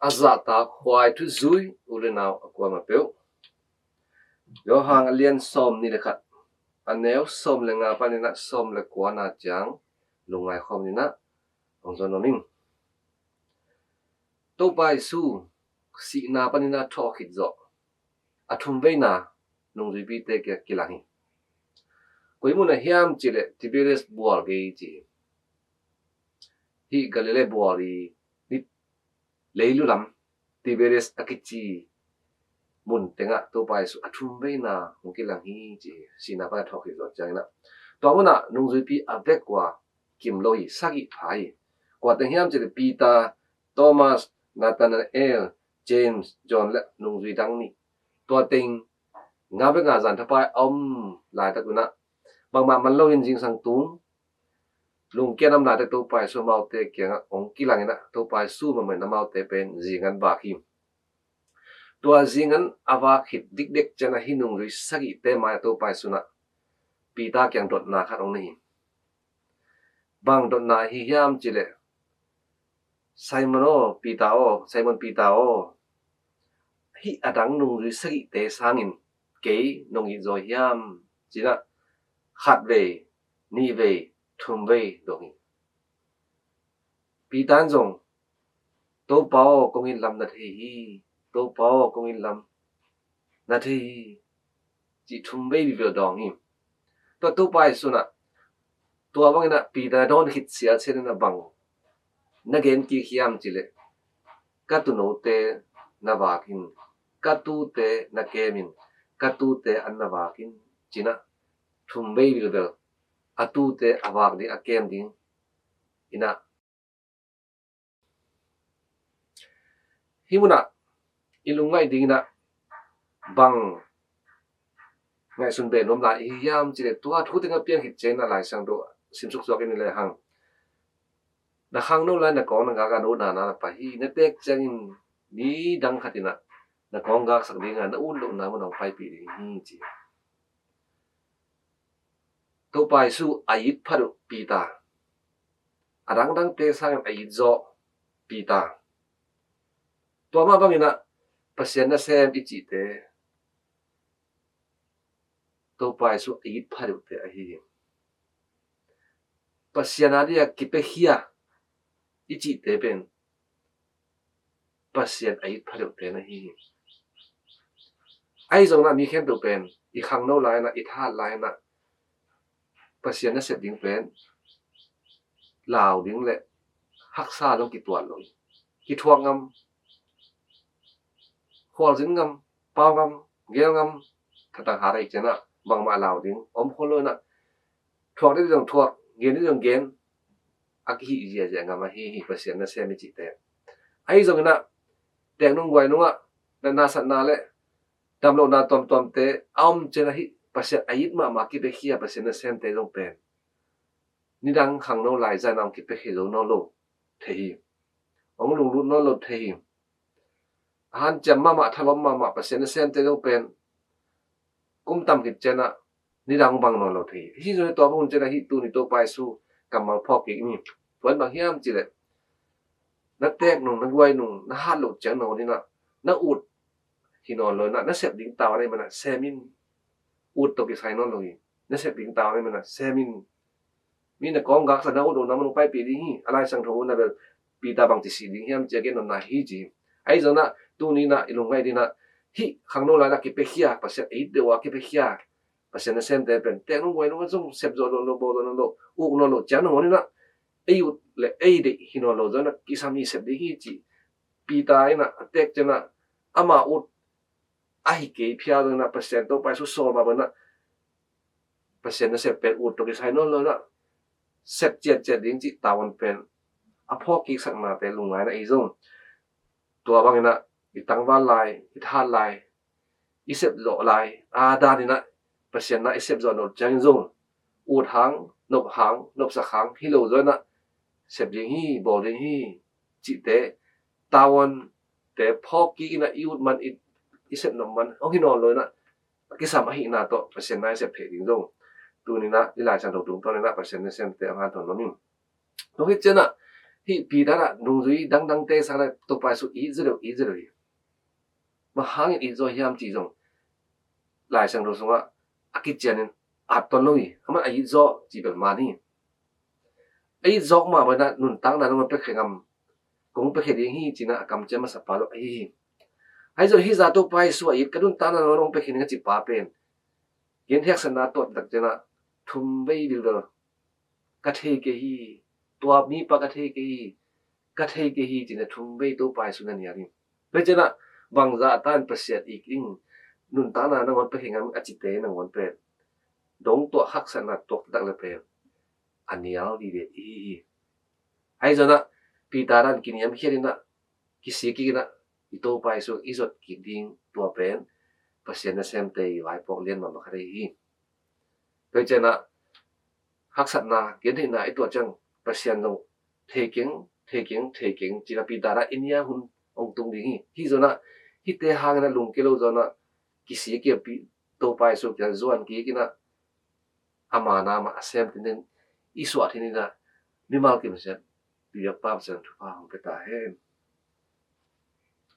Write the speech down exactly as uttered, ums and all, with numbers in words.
A zahtak huai thuzui u le nau a kuamah peuh, Johan a lian sawm nih le khat, a neu sawm le nga panin ah sawm le kuana ciang lungngai khawm in ah hong zawn nuam ing. Topa Jesu sihna panin ah thawh khit zawh a thumveina nungzuipite kiang kilang hi. Koi mun ah hiam cih leh Tiberias bual gei ci hi. Hih Galilee bual i leilu lam Tiberias a kici mun tengah Topa Jesu a thumveina hong kilang hi ci hi. Sihna pan a thawh khit zawh ciangin ah tua munah nungzuipi a vek uh a kim lo hi, sagih pha hi. Kua teng hiam cih leh Peter, Thomas, Nathanael, James, John le nungzui dang nih. Tua teng nga bek nga zan thapai a om laitak un ah bangmah man loin zingsang tung lungkiat a om laitak Topa Jesu amaute kiangah hong kilang in ah Topa Jesu mahmah in amaute pen zingan vak hi. Tua zingan a vak khit dikdek ciangin ah hih nungzui sagihte mai-ah Topa Jesu in ah Peter kiang dotna khat hong nei hi. Bang dotna hi hiam cih leh, Simon aw, Peter aw, Simon Peter aw, hih a dang nungzui sagihte sangin kei nong it zaw hiam ci-in ah khatvei, nihvei, thumvei dong hi. Peter in zong, Topa aw, kong it lam na thei hi, Topa aw, kong it lam na thei hi, cih thumvei vivel dawng hi. Tua Topa Jesu in ah tua bangin ah Peter na dawn khit sialsial in ah bang na gen kik hiam cih leh, ka tuunote na vak in, ka tuute na kem in, ka tuute an na vak in, ci-in ah thumvei vivel a tuute a vak ding, a kem ding in ah, hih munah i lungngaih dingin ah bang ngaihsun beh nuam lai i hi hiam cih leh, tua thu tengah piang khit ciangin ah Lai Siangtho sim suksuak in le hang, na khangno lai na kawng na gak a na utna na pai hi. Na teek ciangin ni dang khat in ah na kawng gaksak ding a, na ut lohna mun ah hong paipih ding hi ci. Topa Jesu a it phat uh Peter, a dangdangte sangin a it zawh Peter. Tua mah bangin ah Pasian nasem i cihte Topa Jesu a it phat uhte ahi hi. Pasian a dia kipiakhia i cihte pen Pasian a it phat uhte na hi hi. Ahi zongin ah mi khempeuh pen i khangno lai-in ah, i thahat lai-in ah Pasian nasep ding pen lau ding le haksa zong kituat lo hi. Kithuak ngam, khualzin ngam, pau ngam, gel ngam, thatang hat ahih ciangin ah bangmah lau ding om khol lo-in ah, thuak ding zong thuak, gen ding zong gen, a kihih ziahziah ngam ahi hi Pasian nasem i cihte. Ahi zongin ah teek nung guai nungah natna satna le damlohna tuamtuamte a om ciangin ah hih Pasian a it mahmah kipiakhia Pasian nasemte zong pen nidang khangno lai zan ah hong kipiakhia zo nawn lo thei hi. Hong lunglut nawn lo thei hi. A hanciam mahmah, a thalawm mahmah Pasian nasemte zong pen kum tam khit ciangin ah nidang bang nawn lo thei hi. Hih zong hi, tua bang hun ciangin ah hih tuni Topa Jesu kammal phawk kik in hi. Tua in bang hiam cih leh, na teek nung, na guai nung, na hat loh ciang nangawn in ah na ut hi nawn lo-in ah, na sep ding tavuan ahih manin ah sem in. Ut tawh kisai nawn lo hi. Na sep ding tavuan ahih manin ah sem in. Mi na kawng gaksa, na ut lohna mun hong paipih ding hi. A Lai Siangtho mun ah bel Peter bangci sih ding hiam ci-a gen nawn na hi ci hi. Ahi zongin ah tuni-in ah i lungngaih dingin ah hih khangno lai-in ah kipiakhia, Pasian a it deuh a kipiakhia Pasian nasemte pen teek nung guai nung ah zong sep zawh nawn lo, bawl zawh nawn lo, uk nawn lo ciang nangawn in ah ei ut le ei deih hi nawn lo zongin ah kisam hi, sep ding hi cih Peter in ah a teek ciangin ah ama ut ahi kei phial zongin ah Pasian, Topa Jesu sawl mah bangin ah Pasian nasep pen ut tawh kisai nawn lo-in ah sep ciatciat ding cih tavuan pen a phawk kiksaknate lungngai-in ah ei zong tua bangin ah i tangval lai, i thahat lai, i sep zawh lai a danin ah Pasian na i sep zawh nawn ciangin zong ut hang, nop hang, nopsak hang hi lo zongin ah sep ding hi, bawl ding hi cihte, tavuante phawk kik in ah i ut man, i, i sep nop man hong hi nawn lo-in ah a kisam ahihna tawh Pasian na i sep theih ding zong tuni-in ah i Lai Siangtho tungtawnin ah Pasian nasemte hong hanthawn nuam ing. Tua khit ciangin ah Hih Peter ah nungzui dangdangte sang le Topa Jesu it zaw deuh, it zaw deuh hi. Bang hangin it zaw hiam cih zong Lai Siangtho sungah a kicianin at tuan lo hi. Aman a it zaw cih bel man hi. A it zawk mah bangin ah nuntakna nangawn pia khe ngam, kong pia khe ding hi ci-in ah a kamciam masa pa lo ahi hi. Ahi zong hih zah Topa Jesu a it, ka nuntakna nangawn hong pia khe ning a ci pa pen, gen haksatna tuah taktak ciangin ah thum vei vilvel, ka thei kei hi, tua mipa ka thei kei hi, ka thei kei hi ci-in ah thum vei Topa Jesu na nial hi. Tua ciangin ah bangzah tan Pasian it ing, nuntakna nangawn pia khe ngam a cite nangawn pen dong tuah, haksatna tuak taktak le pen a nial vive i hi hi. Ahi zongin ah Peter in kiniamkhiat in ah, kisik kik in ah, i Topa Jesu i zot kik ding, tua pen Pasian nasemte i vaipuak lian mahmah khat ahi hi. Tua ciangin ah haksatna, gentheihna i tuah ciang Pasian zong thei keng, thei keng, thei keng ci-in ah Peter in i nia hun hong tung ding hi. Hih zongin ah hihte hangin ah lungkia lo zongin ah kisik kik, Topa Jesu kiang zuan kik in ah, ama na mah a sem tinten i suah theih nadingin ah mimal kim siat biakpa Pasian thupha hong pia ta hen.